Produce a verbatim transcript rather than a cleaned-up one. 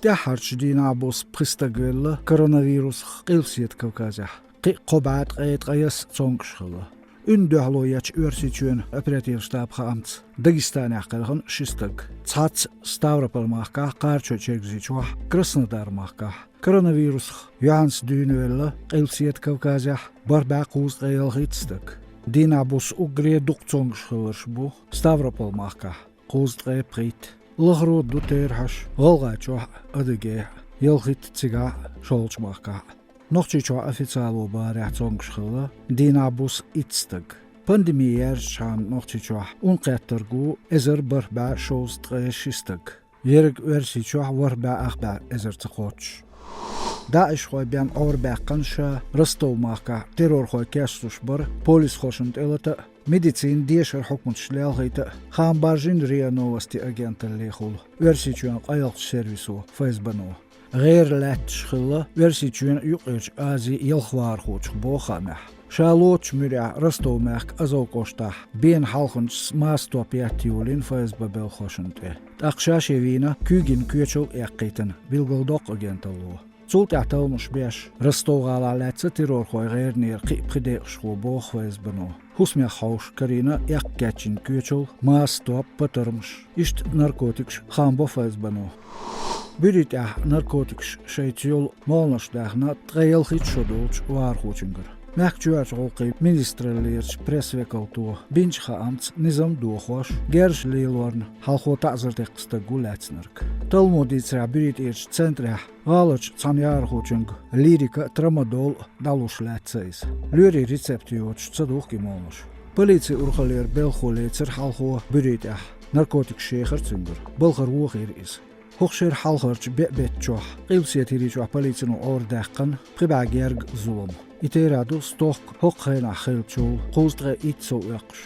ТӀаьххьарчу дийнахь буса пхи стаг велла коронавирусах Къилбаседа Кавказехь. Кхин а кхо бӀе ткъе ткъаясса цомгуш хилла. Уьнна дуьхьало ечу Оьрсийчоьнан оперативни штабан хаамца, Дагестанехь кхелхина ши стаг. Цхьацца Ставрополь-махкахь, Кхарачой-Чергазийчохь, Краснодар-махкахь. Коронавирусах юьхьанца дуьйна велла Къилбаседа Кавказехь бархӀ бӀе кхузткъе ялхитта стаг. Дийнахь буса уггаре дукха цомгуш хилларш бу Ставрополь-махкахь, кхузткъе пхийтта. Лахара ду терахьаш ГӀалгӀайчохь а, Адыгейхь а, ялхитта цигахь а, шолгӀачу махкахь а. Нохчийчохь официало барехь цомгуш хилла дийнахь буса итт стаг. Пандеми яьржачхьана Нохчийчохь ункъеттарг ву эзар бархӀ бӀе шовзткъе ши стаг. Ерриг Оьрсийчохь ворхӀ бӀе ах бӀе эзар ца кхоччуш. ДАИШхой бен Ӏорабаьккхина ша Ростов-махкахь террорхой кечлуш бар полисхошна тӀелата а, медицинан дешаран хьукматаш лелхийта а, хаам бажжина РИА Новости агенталлехула Оьрсийчоьнан къайлахчу сервисо, ФСБ-но. ГӀера лаьтташ хилла Оьрсийчоьнан а, Юккъерчу Азин ялх вахархочух, боху хаамехь. Ша лоцучу муьрехь Ростов-мехкан Азов кӀоштахь бена хьалханчас маса топ еттайолийна ФСБ белхахошна тӀе. ТӀаккха ша-ша вийна куьйган коьчал а эккхийтина, билгалдоккху агенталло. Цул тӀаьхьа талламаш беш, Ростов-гӀалахь лаьцна террорхойн гӀернера кхин а пхи декъашхо, боху ФСБ-но. ХӀусамех хьовсуш карийна эккха кечйина коьчал, маса топ, патармаш, иштта наркотикаш, хаам бо ФСБ-но. Буьрий тӀехь наркотикаш шайца йолу молханаш даьхна ткъе ялхитта шо долчу вахархочуьнгара. Мехкан чоьхьарчу гӀуллакхийн министраллерачу пресс-векалто бинчу хаамца, низам а дохош, герзаш лелорна хьалхо таӀзар деккха стаг ву лаьцнарг. Талламо дийцарехь, Буьрий тӀерачу центрехь гӀаларчу цхьана яхархочуьнга лирика а, трамадол а дӀалуш лаьцна иза. Лоьрийн рецепт йоцуш ца духку и молханаш. Полицин урхаллера белхахо лецира хьалхо Буьрий тӀехь, наркотикаш ехара цуьнгара, балхара вохийра иза. ХӀокху шеран хьалхарчу беа беттачохь Къилбаседа ХӀирийчохь полицино Ӏорадаьккхина пхи бӀе гергга зулам. И терахь ду стохка хӀокху хенахь хиллачул кхузткъе итт сов оьккхуш.